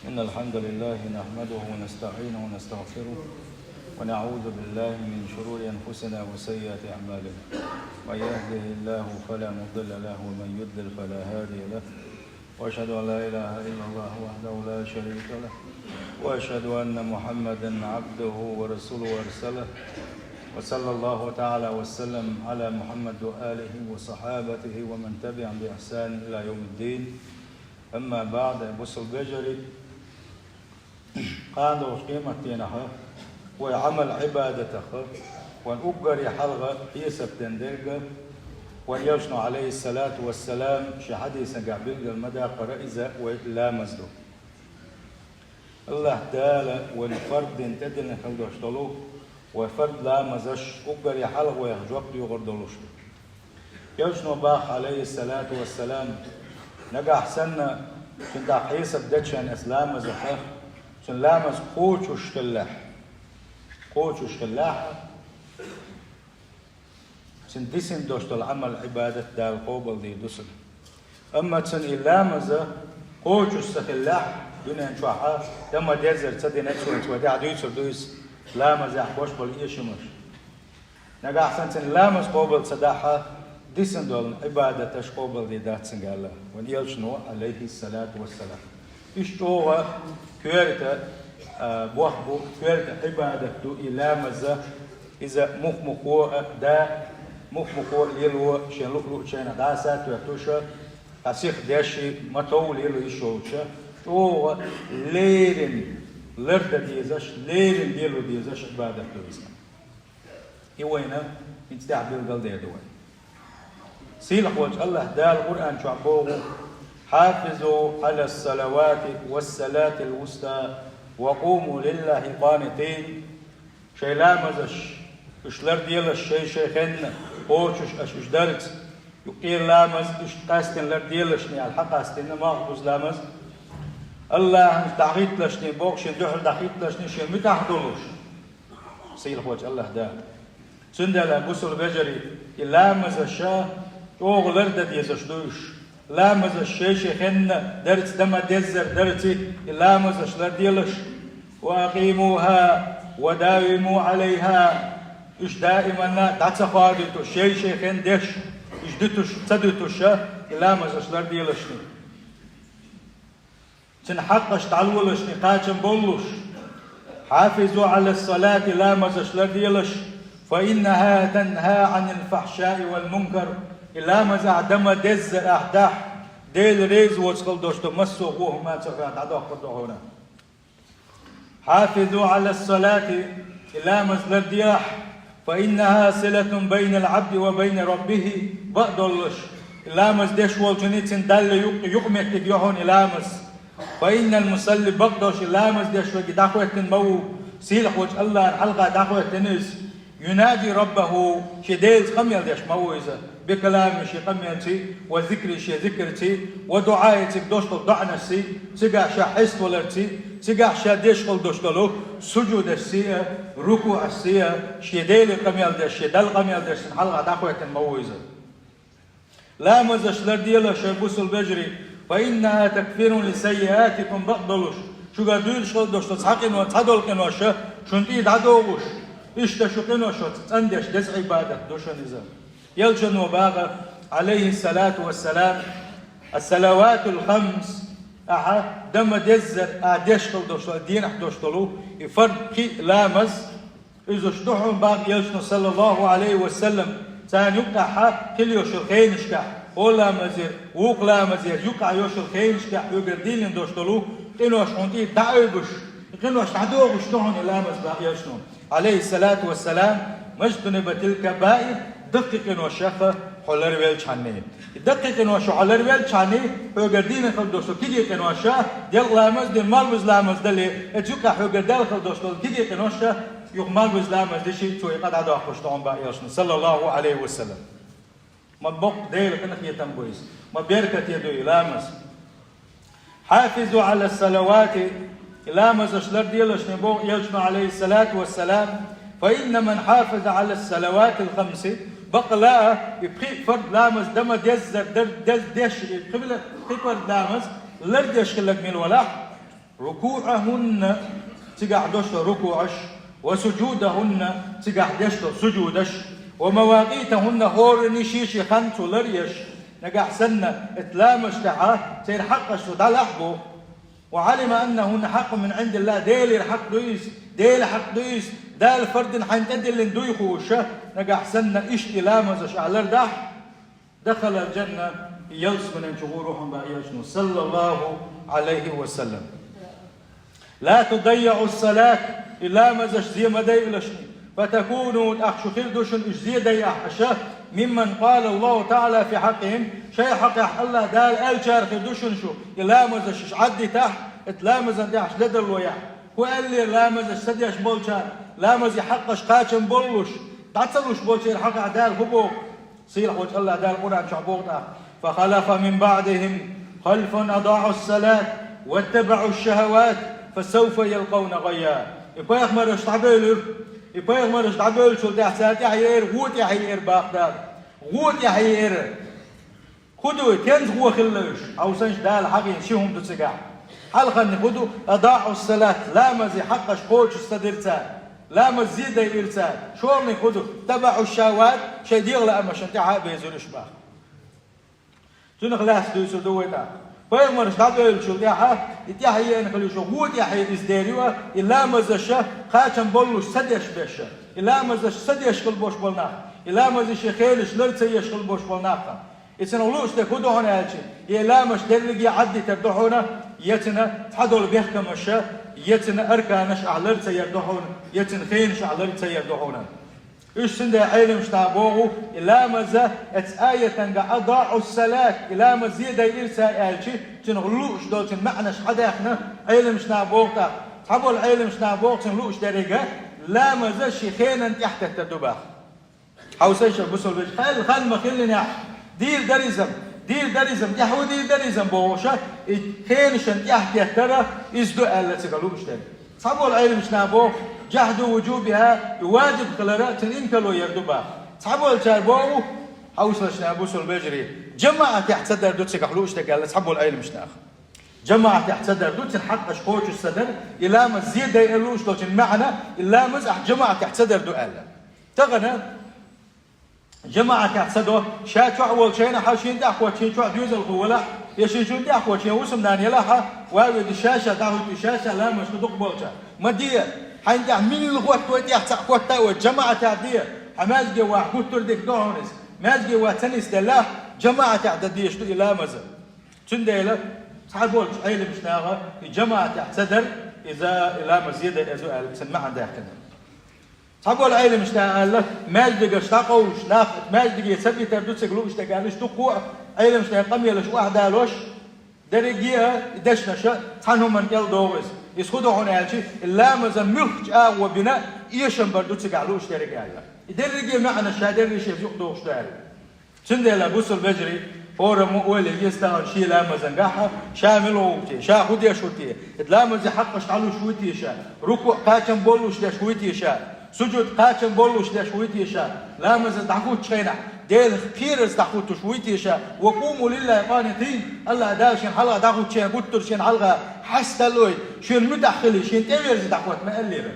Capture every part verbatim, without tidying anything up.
إن الحمد لله نحمده ونستعينه ونستغفره، ونعوذ بالله من شرور أنفسنا وسيئات أعمالنا. من يهده الله فلا مضل له، ومن يضلل فلا هادي له. وأشهد أن لا إله إلا الله وحده لا شريك له، وأشهد أن محمدا عبده ورسوله أرسله. وصلى الله تعالى وسلم على محمد وآله وصحابته ومن تبعهم بإحسان إلى يوم الدين. أما بعد، бусалба вежарий, кхана долчу къематдийнахь вай Ӏамал-Ӏибадатах, вайн уггаре хьалха хьесап ден дерг, вайн Элчано, Ӏалайхиссалату вассалам, шен хьадисагахь билгал ма даккхара, иза вай ламаз ду. АллахӀ Дала вайна фард дина тӀедиллина хила долуш долу вай фард ламазаш уггаре хьалха вайх жоп доьхур долуш ду. Элчано боху, Ӏалайхиссалату вассалам, нагахь санна цуьнан тӀаккха хьесап дечу шен аса ламазах, цуьнан ламаз кхочуш хиллехь, кхочуш хиллехь, цуьнан дисина долуш долу Ӏамал-Ӏибадат Дала къобалдийр ду цуьнан. Амма цуьнан и ламаз кхочуш ца хиллехь, дуьнен чохь а дан ма-деззара ца дина цо, вай тӀехь дуьйцур ду иза, ламазехь бош болу эшамаш. Нагахь санна цуьнан ламаз къобал ца дахь, дисина долу Ӏибадаташ къобалдийр дац цуьнга аьлла вайн Элчано, Ӏалайхиссалату вассалам. Иштта чӀогӀа коьрта, а, бохам бу, коьрта Ӏибадат ду и ламаз, иза мух-мухо а да, мух-мухо а лело, шен луъ-луъчарна дӀаса а тоьттуш, цхьа сиха деш, ма-тов лело йиш йолчу, чӀогӀа леррина лардан дезаш, леррина лело дезаш Ӏибадат ду иза. И вайна хӀинца тӀехь билгалдер ду вай. Сийлахь волчу АллахӀ Дала Къуръан чохь боху: «Хьафизу Ӏалас-салавати вас-салатил вуста ва къуму лиллахӀи къанитин». Шайн ламазаш, уьш ларделаш шай-шай хенна, кхочуш аша уьш дарца, юккъера ламаз, уьш къаьстина ларделашний, аьлла, хьан къастийна, малхбуза ламаз, АллахӀана дӀахӀитталашний, боху шен дуьхьал дӀахӀитталашний, шен муьтӀахь долуш. Сийлахь волчу АллахӀ Дала. Цундела, бусалба вежарий, и ламазаш чӀогӀа лардан дезаш ду уьш. Ламазаш шай-шай хенна дарца, дан ма-деззара дарца, и ламазаш ларделаш. «Ва акъимуха ва давиму Ӏалайха». Уьш даиманна дӀа ца хадуьйтуш, шай-шай хенна деш, уьш дуьтуш, ца дуьтуш, и ламазаш ларделашний. Цуьнан хьакъаш дӀалолашний кхачам боллуш. «Хьафизу Ӏалас-салати», ламазаш ларделаш, «фа иннаха танха Ӏанил фахьшаи вал мункар». И ламаз ахь дан ма-деззара ахь дахь, Дела реза воцу хила долуш долу массо а вон хӀума цу хьоьгахь дӀадоккхур ду хьуна. «Хьафизу Ӏалас-салати», и ламаз ларделахь, «фа иннаха силатун байнал Ӏабди ва байна Раббихи», бакъдолуш, и ламаз деш волчунна цуьнан Далла юкъ-, юкъаметтиг ю хьуна и ламаз. «Фа иннал мусалли», бакъдолуш, и ламаз деш верг дӀахӀоьттина ма ву, сийлахь волчу АллахӀана хьалха дӀахӀоьттина иза. «Юнади Раббаху», шен Делаца къамел деш ма ву иза, «бикалами», шен къамелций, «ва зикри», шен зикарций, «ва дуӀаи», цига долуш долу доӀанашций, цигахь ша хьеставаларций, цигахь ша деш хила долуш долу сужудашций а, рукуӀашций а, шен Деле къамел деш, шен Далла къамел деш санна хьалха дӀахӀоьттина ма ву иза. Ламазаш ларделаш, хӀай бусалба вежарий, «фа иннаха такфирун ли саййиатикум», бакъдолуш, шуьга дуьйлуш хила долуш долу цхьа къино-, цхьадолу къинош шуна тӀе дӀадогӀуш, иштта шу къинош цӀандеш деза Ӏибадат ду шуна иза. Элчано боху, Ӏалайхиссалату вассалам: «Ас-салаватул хамс», ахьа дан ма-деззара ахь деш хила долуш долу, дийнахь долуш долу и фард пхи а ламаз, иза шу ду хьуна боху Элчано, саллаллаху Ӏалайхи ва саллам, царна юккъехь хила йолуш йолу хенашкахь, хӀора ламазера, вукху ламазера юккъехь йолуш йолу хенашкахь хьоьгара дийлина долуш долу къинош хьуна тӀе дӀаайбуш, и къинош дӀадогӀуш ду хьуна и ламаз боху Элчано, Ӏалайхиссалату вассалам, «мажтунибатил кабаир», даккхий къиношех хьо ларвелчхьаний. И даккхий къинош хьо ларвелчхьаний, хьоьгара дийлина хила долуш долу кегий къинош, делкъа ламаз дина, малхбуза ламаз дале, оцу юккъехь хьоьгара даьлла хила долуш долу кегий къинош, юха малхбуза ламаз деши, цо и къа дӀадоккхуш ду хьуна боху Элчано, саллаллаху Ӏалайхи ва саллам. Ма боккха Делан къинхетам бу иза, ма беркате ду и ламаз. «Хьафизу Ӏалас-салавати», и ламазаш ларделаш шуна боху Элчано, Ӏалайхиссалату вассалам, «фа инна ман хьафаза Ӏалас-салаватил хамси», бакъ лаа, и пхи фард ламаз дан ма-деззара дар-, дез-, деш, и пхи вила-, пхи фард ламаз лардеш хилларг мила валахь, ركوعهن, цигахь деш долу рукуъаш, وسجودهن, цигахь деш долу сужудаш, ومواقيتهن, хӀоранна шен-шен хан цо ларъеш, нагахь санна, эт ламазаш тӀехь церан хьакъаш цо дӀалахь боху. وعلم أنهن حق من عند الله, Делера хьакъ ду иза, Делан хьакъ ду иза, Дала фарз дина хьайна тӀедиллина дуй хууш, нагахь санна, иштта и ламазаш ахь лардахь, دخل الجنة, ялсаманин чу гӀур ву хьуна боху Элчано, صلى الله عليه وسلم. لا تضيعوا الصلاة, и ламазаш зе ма дайалаш, فتكونوا, тӀаккха шу хир ду шуна уьш зе дайахь аша, ممن قال الله تعالى في حقهم, шайн хьакъехь АллахӀ Дала аьллачарах хир ду шуна шу, и ламазаш уьш Ӏаддитахь, эт ламазан тӀехь уьш ледарло яхь. ХӀун аьллера ламазаш ца деш болчара, ламазан хьакъаш кхачам боллуш, дӀа ца луш болчеран хьакъехь Дала хӀун боху? Сийлахьчу АллахӀ Дала Къуръан чохь боху тӀаккха: فخلف من بعدهم خلف أضاعوا الصلاة واتبعوا الشهوات فسوف يلقون غيا. И пайхамарш дӀабевлира, и пайхамарш дӀабевллачул тӀаьхьа цара тӀаьхьаеара, вон тӀаьхьаеара боху Дала. Вон тӀаьхьаеара. ХӀун ду, кенца вон хилла уьш? Хьовсал, Дала хьахийна ши хӀума ду цигахь. Хьалхарниг хӀун ду? أضاعوا الصلاة, ламазан хьакъаш кхочуш ца дира цара. Ламаз зе дайира цара. ШолгӀаниг хӀун ду? واتبعوا الشهوات, шайн дегӀан лаамашна тӀаьхьа а безира уьш боху. Цунах лаьцна дуьйцур ду вай тӀаккха. Пайхамарш дӀабевллачул тӀаьхьа, и тӀаьхьаеана хилла уьш, вон тӀаьхье иза дер ю, и ламазаш кхачам боллуш ца деш берш, и ламазаш ца деш хилла болуш болу нах, и ламазан шайн хенаш лар ца еш хилла болуш болу нах. И цунах лууш дерг хӀун ду хьуна аьлча, и ламазаш дерриге Ӏаддитар ду хьуна, я цуьнан цхьадолу бехкамаш, я цуьнан арканаш ахь лар ца яр ду хьуна, я цуьнан хенаш ахь лар ца яр ду хьуна. Уьш цундела Ӏеламнаха боху, и ламаз, эцу аятанга أضاعوا الصلاة, и ламаз зе дайира цара аьлча, цунах лууш долчун маьӀнаш хьадаьхна, Ӏеламнаха боху тӀаккха. Цхьаболу Ӏеламнаха боху цунах лууш дерриге, ламаз шен хенан тӀехь теттар ду боху. Хьовсал, бусалба вежарий, хьалха ма хиллинехь, дийр дара иза-м, дийр дара иза-м, тӀаьхьа дийр дара иза-м бохуш, и хенашна тӀехь теттар, иза ду аьлла цигахь лууш дерг. Цхьаболу Ӏеламнаха боху, جحد وجوبها, и ваджиб хилар цуьнан инкарло яр ду боху. Цхьаболчара боху, хьовсал, бусалба вежарий, жамаӀатехь ца дар ду цигахь лууш дерг аьлла цхьаболу Ӏеламнаха. ЖамаӀатехь ца дар ду, цуьнан хьакъаш кхочуш ца дар, и ламаз зе дайар лууш долчун маьӀна, и ламаз ахь жамаӀатехь ца дар ду аьлла. Тахана жамаӀатехь ца до, ша чохь волчу хенахь хьан шен тӀехь кхоччу, шен чохь доьзалхо валахь, я шен шен тӀехь кхоччу, шен хӀусамнана елахь, вай веди ша-ша дӀахӀуьтту, ша-ша ламазаш ду дукха болчара. Ма де, хьайна тӀехь милла хӀотто, тӀехь цхьаъ хӀотта а вай, жамаӀатехь де, хьан маьждиге вахь гуттар а дика ду хьуна иза. Маьждиге ваха ца нисделлехь, жамаӀатехь дан дезаш ду и ламаз. Цундела цхьаболчу Ӏеламнаха и жамаӀатехь ца дар, иза и ламаз зе дайар ду аьлла, цуьнан маьӀна даьккхина. Цхьаболу Ӏеламнаха аьлла, маьждигаш дӀакъовлуш нах, маьждиге ца битар ду цига лууш дерг аьлла, уьш дуккха а Ӏеламнахана къамелаш охьадалош, дерриге а и дешнаш цхьана хӀуманна кӀел догӀу иза. Иза хӀун ду хьуна аьлча, и ламазан муьлххачу агӀо бина эшам бар ду цигахь лууш дерг аьлла. И дерриге а маьӀнаш ша дерриш иза юкъадогӀуш ду аьлла. Цундела, бусалба вежарий, хӀораммо ойла е еза тахана шен ламазан гахь, ша мила ву те, ша хӀун деш ву те, и ламазан хьакъаш дӀалуш вуй те ша, рукуъ кхачам боллуш деш вуй те ша, сужуд кхачам боллуш деш вуй те ша, ламаза дӀахӀуттучу хенахь, Делах кхерарца дӀахӀуттуш вуй те ша, وقوموا لله قانتين, АллахӀ Дала шен хьалха дӀахӀуттучу хенахь, гуттар шен хьалха хьасталой, шен муьтӀахь хилий, шен тӀеверза дӀахӀотта ма аьллера.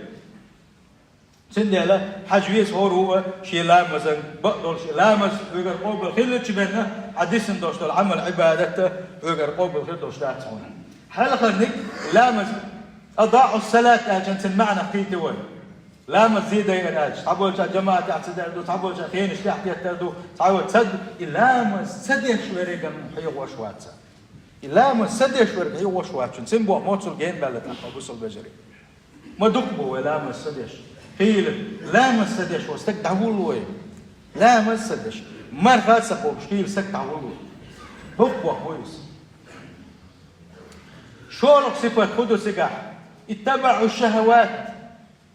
Цундела хьажа веза хӀора ву а шен ламазан бакъдолуш, и ламаз хьоьгара къобал хиллачу бенна, хьан дисина долуш долу Ӏамал-Ӏибадат хьоьгара къобал хир долуш дац хьуна. Хьалхарниг ламаз, أضاعوا الصلاة аьллачун цуьнан маьӀнах кхийти вай. Ламаз зе дайар аьлча, цхьаболчара жамаӀатехь ца дар ду, цхьаболчара хенаш тӀехь теттар ду, цхьаболчара ца ду, и ламаз ца деш верг хьехош вац. И ламаз ца деш верг хьехош вац, цуьнан боху моццул генабаьлла тӀаккха, бусалба вежарий. Ма дукха бу вай ламаз ца деш. Хийла, ламаз ца деш вай стаг дӀавуллу вай. Ламаз ца деш. Марха а ца кхобуш, хийла стаг дӀавуллу вай. Дукха боху иза. ШолгӀа сипат хӀун ду цигахь? اتبعوا الشهوات.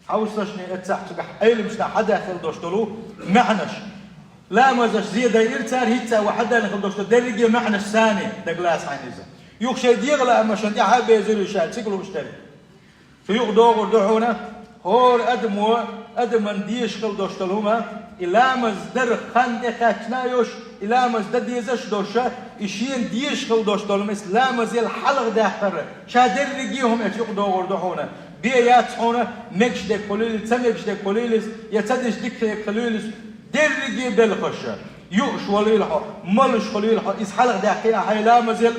Хьовсалаш, эццахь цигахь Ӏеламнаха хьадаьхна хила долуш долу маьӀнаш. Ламазаш зе дайира цара, хӀинца а вай хьадаьхна хила долуш долу дерриге а маьӀнаш царна дагалаца хьайна иза. Юха шайн дегӀан лаамашна тӀаьхьа а безира уьш аьлла, цига лууш дерг. Цу юкъа догӀур ду хьуна, хӀора адамо, адаман дезаш хила долуш долу хӀума, И ламаз дар хан тӀекхаьчна йолуш, и ламаз дан дезаш долуш, и шена дезаш хила долуш долу, мис ламазел хьалха даьккхар, ша дерриге а хӀума эца юкъадогӀур ду хьуна. Бен яц хьуна, мегаш дерг хуьлийла, ца мегаш дерг хуьлийла, я ца деш дика хӀума хуьлийла, дерриге а белхаш. Юуш валийла хьо, малуш хуьлийла хьо, иза хьалха даьккхи ахьа хьайн ламазел,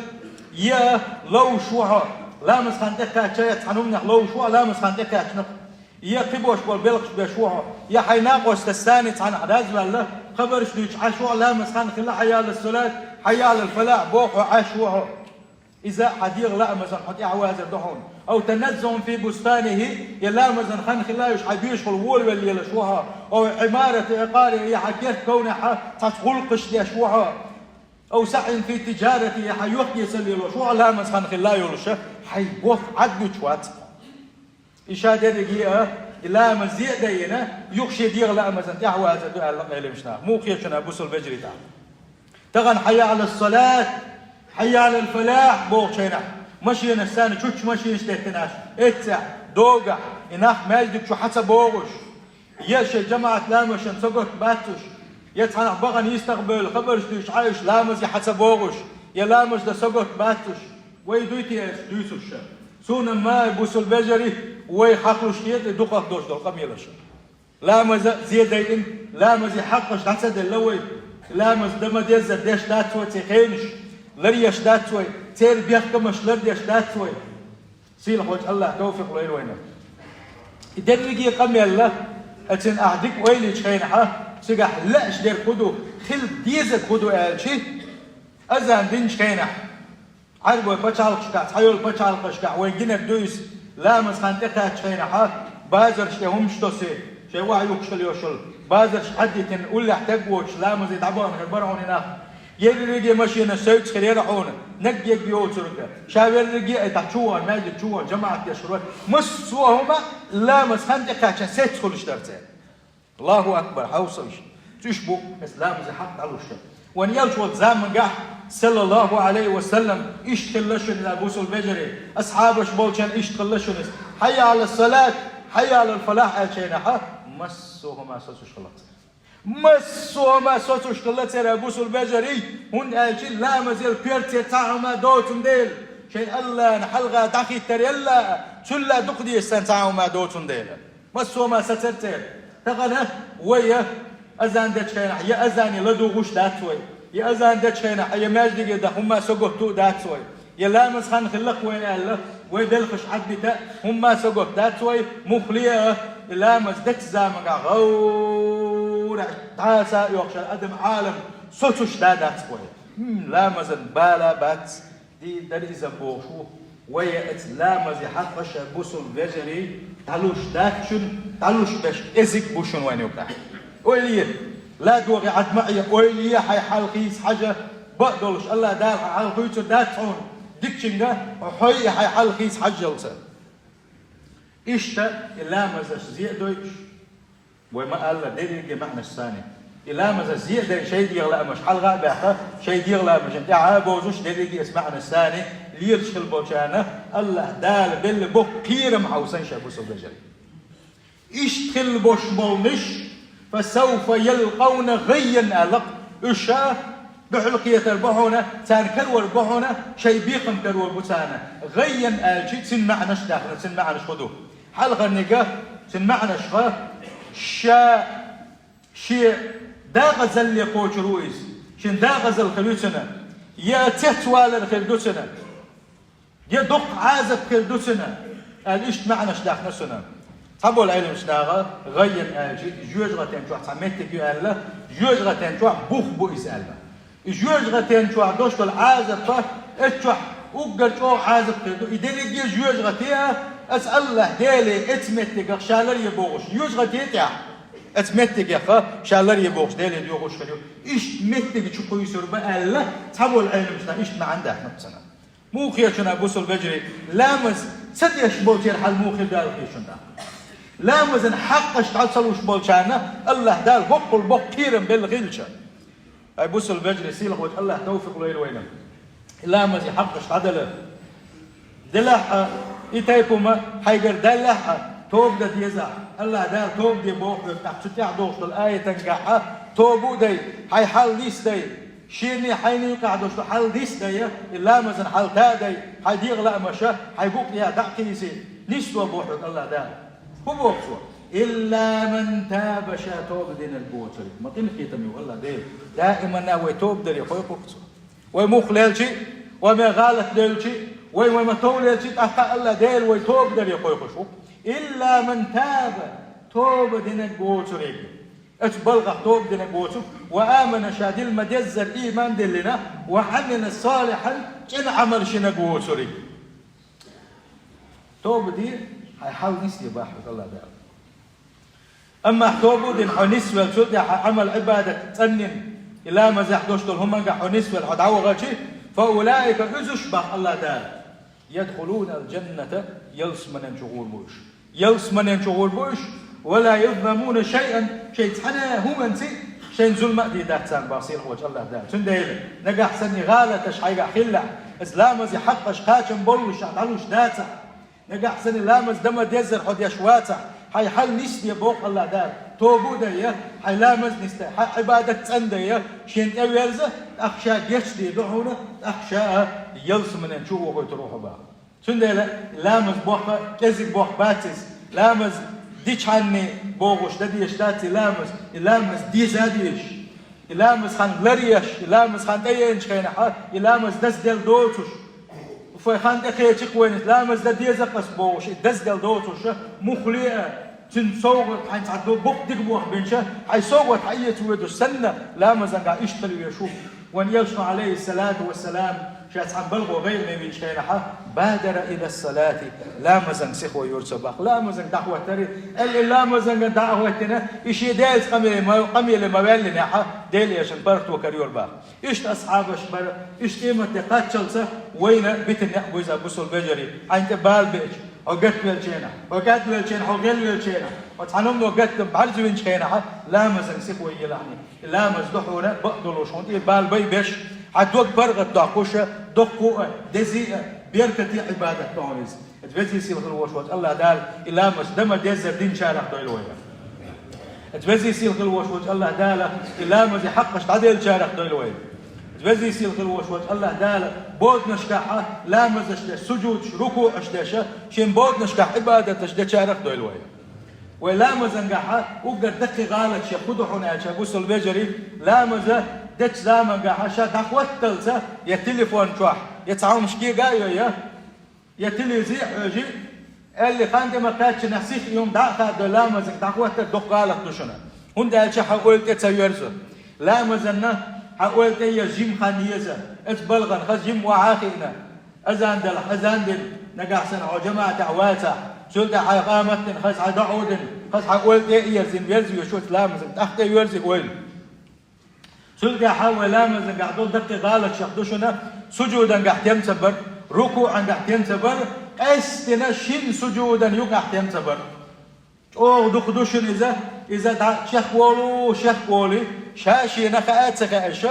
я ловш ву хьо, ламаз хан тӀекхаьчча, я цхьана хӀуманах ловш ву хьо, ламаз хан тӀекхаьчнах. Я кхибош болу белхаш беш ву хьо, я хьайн накъостаца санна цхьаьна Ӏаш ваьлла, хабарш дуьйцуш Ӏаш ву хьо, ламаз хан хилла, хьайя Ӏалас-салат, хьайя Ӏалал-фалахь боху хьо, Ӏаш ву хьо. Иза хьан дегӀан ламазан хьо тӀаьхьавазар ду хьуна. Ав таназзугӀун фи бустанихӀи, я ламазан хан хилла йолуш хьан доьшуш волу волавелла лелаш ву хьо. Ав Ӏимарати ӀикъарихӀи, я хьан керта говнехь цхьацца гӀуллакхаш деш ву хьо. Ав саӀйун фи тижаратихӀи, я хьан юххе ца лелош ву хьо, ламаз хан хилла йолуш, хьайн боху Ӏад гучу вац. И ша дерриге а, и ламаз зе а дайина, юха шен дегӀан ламазан тӀаьхьавазар ду аьлла Ӏеламнаха. Муха хета шуна, бусалба вежарий, тахана? Тахана хьайя Ӏалас-салат, хьайя Ӏалал-фалахь бохучу хенахь, машенаш санна чуччу машенаш деттина аша, эццехь, догахь, и нах маьждиг чу хьан ца богӀуш, я шайн жамаӀат ламазашна сагатта бац уьш, я цхьанхьа бахана йистах бевлла хабарш дуьйцуш Ӏаш ламазе хьан ца богӀуш, я ламаз дан сагатта бац уьш. Вай дуй те аьлча дуьйцуш ша? Суна ма, бусалба вежарий, вай хьакхалуш хета и дукхах долуш долу къамелаш. Ламаз а зе дайина, ламазан хьакъаш дӀа ца делла вай. Ламаз дан ма-деззара деш дац вай церан хенаш, ларъеш дац вай, церан бехкамаш лардеш дац вай. Сийлахьчу АллахӀа тавфикъ лойла вайна. И дерриге а къамел а, цуьнан ахь дика ойла йичу хенахь, цигахь лаьаш дерг хӀун ду, хила дезарг хӀун ду аьлча, азан динчу хенахь, Ӏаьрбойн пачхьалкхашкахь, цхьайолу пачхьалкхашкахь вайн гинарг ду иза, ламаз хан тӀекхаьччу хенахь, базарш тӀе хӀумаш тосий, шайн охьа юхкуш хила йолуш йолу базарш Ӏадитина, уллехь таг воцуш, ламазе дӀабахана хир бара хьуна и нах. Ерриге а машенаш соьца хир яра хьуна, наг-ерг йоцург. Ша верриге а, и тӀе чу вахана, маьждиг чу вахана, жамаӀат деш хир вара. Массо а хӀума ламаз хан тӀекхаьчча сецна хуьлуш дара церан. Аллаху акбар, хьовса уьш. Уьш бу аса ламазан хьакъ дӀалуш. Вайн элча волчу заманахь, саллаллаху Ӏалайхи ва саллам, иштта хилла шуна, бусалба вежарий, асхьабаш болчарна иштта хилла шуна иза. Хьайя Ӏалас-салат, хьайя Ӏалал-фалахь аьллачу хенахь, массо а хӀума соцуш хилла церан. Массо а хӀума соцуш хилла церан, бусалба вежарий, хӀунда аьлча ламазел коьртера цхьа а хӀума доцун дела, шайн АллахӀна хьалха дӀахӀиттар елла, цуьнан дукха дезаш санна цхьа а хӀума доцун дела. Массо а хӀума сацара церан. Тахана вай а азан дечу хенахь, я азане ладугӀуш дац вай, я азан дечу хенахь, я маьждиге даха хӀума сагатта а дац вай, я ламаз хан хилла-кх вайн аьлла, вай белхаш Ӏадбита а хӀума сагатта дац вай, муххале а, и ламаз дечу заманахь гӀовра дӀаса а йоккхуш адам Ӏалам соцуш да дац вай. ХӀм, ламазан бала бац. Дийр дара иза бохуш ву, вай а оцу ламазан хьакъаш, бусалба вежарий, дӀалуш дац шуна, дӀалуш берш кӀезиг бу шуна вайн юкъахь. Ойла е, ладогӀа Ӏад ма Ӏе, ойла е, хьайн хьал хийца хьажа, бакъ долуш, АллахӀ Дала хьан хьал хуьйцур дац хьуна, дикачуьнга хьо хьой а, хьайн хьал хийца хьажжалца. Иштта и ламазаш зе а дойуш, вай ма-аллара, дерриге а маьӀнаш санна. И ламазаш зе а дайна, шайн дегӀан лаамаш хьалха а баьккха, шайн дегӀан лаамашна тӀаьхьа а бовзуш, дерриге а маьӀнаш санна, лелаш хила болчарна АллахӀ Дала белла боккха кхерам хьовса ша, бусалба вежарий. Иштта хила болуш болнаш, «фасавфа ялкъавна гӀаййан» аьлла-кх, уьш ша дуьхьал кхетар бу хьуна, царна карор бу хьуна, шайн бекхам карор бу царна. «ГӀаййан» аьлча, цуьнан маьӀнаш даьхна, цуьнан маьӀнаш хӀун ду? Хьалхарниг, цуьнан маьӀнаш ха, ша шен декъазалле кхочур ву иза, шен декъазалла хир ю цуьнан, я цецвалар хир ду цуьнан, я доккха Ӏазап хир ду цуьнан, аьлла, иштта маьӀнаш даьхна цуьнан. Цхьаболу Ӏеламнаха «гӀаййан» аьлча, жоьжахатин чохь цхьа меттиг ю аьлла, жоьжахатин чохь бух бу иза аьлла. И жоьжахатин чохь долуш долу Ӏазап, эцу чохь уггар чӀогӀа Ӏазап хир ду. И дерриге а жоьжахате а, аса АллахӀ Деле эцу меттигах ша ларъе бохуш, жоьжахате тӀехь, эцу меттигех ша ларъе бохуш, Деле доьхуш хир ю. Иштта меттиг чу кхуьйсур бу аьлла, цхьаболу Ӏеламнаха иштта маьӀна даьхна цуьнан. Муха хета шуна, бусалба вежарий, ламаз ца деш болчеран хьал муха хир ду аьлла хета шуна? Ламазан хьакъаш дӀа ца луш болчарна АллахӀ Дала боккъал боккха кхерам белла хилча. Ай, бусалба вежарий, сийлахь волчу АллахӀа тавфикъ лойла вайна. И ламазан хьакъаш дӀадала. Делахь а, и тайпа хӀума хьайгара даьллехь а, Тоба дан деза, АллахӀ Дала тоба де боху хьоьга, тӀаккха цу тӀехь догӀуш долу аятангахь а тоба а дай, хьайн хьал нисдай, шена хьайна юкъахь долуш долу хьал нисдай, и ламазан хьал тадай, хьайн дегӀан лаамаша, хьайн букъ я дӀа а кхийсий, нисдо боху хьоьга АллахӀ Дала. ХӀун боху цо? «Илла ман таба», ша тоба динарг воцург. Ма къинхетам ю АллахӀ Дела. Даиманна вай тоба даре кхойкхуш цо. Вай муха лелчи, вай ма гӀалат лелчи, вай, вай ма тов лелчи, тӀаккха АллахӀ Дела вай тоба даре кхойкхуш ву. «Илла ман таба», тоба динарг воцург. Оцу балхах тоба динарг воцург. «Ва амана», ша дилла ма-деззара ийман диллина, «ва амила салихьан», чӀена Ӏамал шинарг воцург. Тоба де, хьайн хьал нисде боху хьоьга АллахӀ Дала. Амма хьо тоба дина хьо нисвелла, цул тӀаьхьа хьан Ӏамал-Ӏибадат цӀанйина, и ламазехь долуш долу хӀуманга хьо нисвелла хьо дӀавахчи, «фа улаика», уьш боху АллахӀ Дала, «ядхулунал джанната», ялсаманен чу гӀур бу уьш. Ялсаманен чу гӀур бу уьш, «ва ла юзламуна шайъан», шайн цхьана а хӀуманца шайна зулам а дийр дац царна боху сийлахь волчу АллахӀ Дала. Цундела нагахь санна гӀалаташ хьайгахь хилла, иза ламазан хьакъаш кхачам боллуш ахь дӀалуш дацахь, нагахь санна ламаз дан ма-деззара хьо деш вацахь, хьайн хьал нисде боху АллахӀ Дала. Тоба а дай, хьайн ламаз нисдай, хьайн Ӏибадат цӀандай, шена тӀеверза, тӀаккха ша гечдийр ду хьуна, тӀаккха ша а ялсаманен чу вохуьйтур ву хьо боху. Цундела ламаз боккха, кӀезиг боккха бац иза. Ламаз дичхьанне бохуш дан дезаш дац и ламаз, и ламаз деза а дезаш. И ламаз хан ларъеш, и ламаз хан тӀееанчу хенахь, и ламаз дазделла доцуш. Вай хан тӀекхечи-кх вайна, ламаз дан деза-кх ас бохуш, и дазделла доцуш, муххале а, цуьнан совгӀат хьайн цхьа ду-, букъ дика боху бинча, хьайн совгӀат хьаэца воьдуш санна, ламазанга иштта хила везаш ву. Вайн Элчано, Ӏалайхиссалату вассалам, ша цхьана балхо гӀайгӀане винчу хенахь, «бадара илас-салати», ламазан сихо юьра цо боху. Ламазанга дӀахӀоттари, аьлла, и ламазанга дӀа а хӀоьттина, и шен Делаца къамеле ма, къамеле ма ваьллинехь, Делан Элчанан паргӀато карайора боху. Иштта асхьабаш бара, иштта къематде кхаччалца вайна битина некъ буй иза, бусалба вежарий, хьайна тӀе бала беача, хьо гатвелча хенахь, хьо кӀадвелча хенахь, хьо гӀелвелча хенахь, хьо цхьана хӀумано гатдан бӀаьрзе винчу хенахь, ламазан сихо елахь хьуна. И ламаз ду хьуна бакъдолуш, хьуна тӀера бала байбеш, хьан дог паргӀатдоккхуш, доккхо а, деза а, беркате а Ӏибадат ду хьуна иза. Иза везий сийлахь хила волуш волчу АллахӀ Дала и ламаз дан ма-деззара динчарах дойла вай. Иза везий сийлахь хила волуш волчу АллахӀ Дала и ламазан хьакъаш дӀаделлачарах дойла вай. Иза везий сийлахь хила волуш волчу АллахӀ Дала боданашкахь ламазаш деш, сужудаш, рукуӀаш деш, шен боданашкахь Ӏибадаташ дечарах дойла вай. Вай ламазангахь уггар даккхий гӀалаташ хӀун ду хьуна аьлча, бусалба вежарий, ламаз дечу замангахь ша дӀахӀотталца я телефон чохь, я цхьа хӀумнаш кега а йой, я телевизор а хьоьжий, аьлла, хан тӀе ма-кхаьччинехь сиха и хӀума дӀа а хадой, ламазанга дӀахӀоттар доккха гӀалат ду шуна. ХӀунда аьлча хьан ойла тӀе ца йоьрзу. Ламазанна хьан ойла тӀе еза жима хан еза. Оцу балхана хаза жима охьа а хиъна, азан делахь, азан дина, нагахь санна хьо жамаӀатехь вацахь, цул тӀаьхьа хьайн къамат дина, хаза хьайн доӀа дина, хаза хьан ойла тӀе а ерзийна, верза везаш ву оцу ламазанга, тӀаккха тӀе йоьрзий ойла. Цул тӀаьхьа вай ламазангахь долу даккхий гӀалатех ду шуна сужудангахь тем ца бар, рукуӀангахь тем ца бар, къаьстина шина сужудан юкъахь тем ца бар. ЧӀогӀа дукха ду шуна иза, иза дӀа чекхволу, чекхволий, ша шена хаа а ца хаьаш,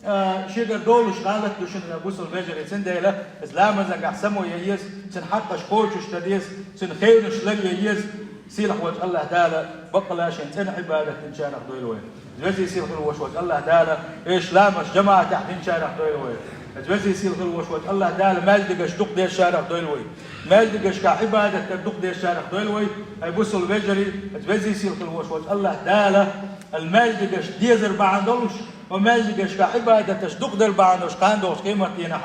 а, шегара долуш гӀалат ду шуна, бусалба вежарий, цундела иза ламазангахь само ян еза, цуьнан хьакъаш кхочушдан деза, цуьнан хевнаш ларъян еза, сийлахь волчу АллахӀ Дала баккъала шен цӀена Ӏибадат динчарах дойла вай. Иза везий сийлахь хила волуш волчу АллахӀ Дала, эш ламаз жамаӀатехь динчарах дойла вай. Иза везий сийлахь хила волуш волчу АллахӀ Дала маьждигаш дукха дезачарах дойла вай. Маьждигашкахь Ӏибадат дар дукха дезачарах дойла вай. Ай бусалба вежарий, иза везий сийлахь хила волуш волчу АллахӀ Дала, ал маьждигаш дезар бахьана долуш, ва маьждигашкахь Ӏибадаташ дукха дар бахьана долуш, кхана догӀучу къематдийнахь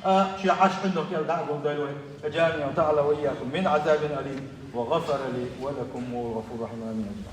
а, шен Ӏарш ӀиндагӀ кӀел дӀа а гулдойла вай. أجارني الله وإياكم من عذاب أليم وغفر لي ولكم وهو الغفور الرحيم. آمين.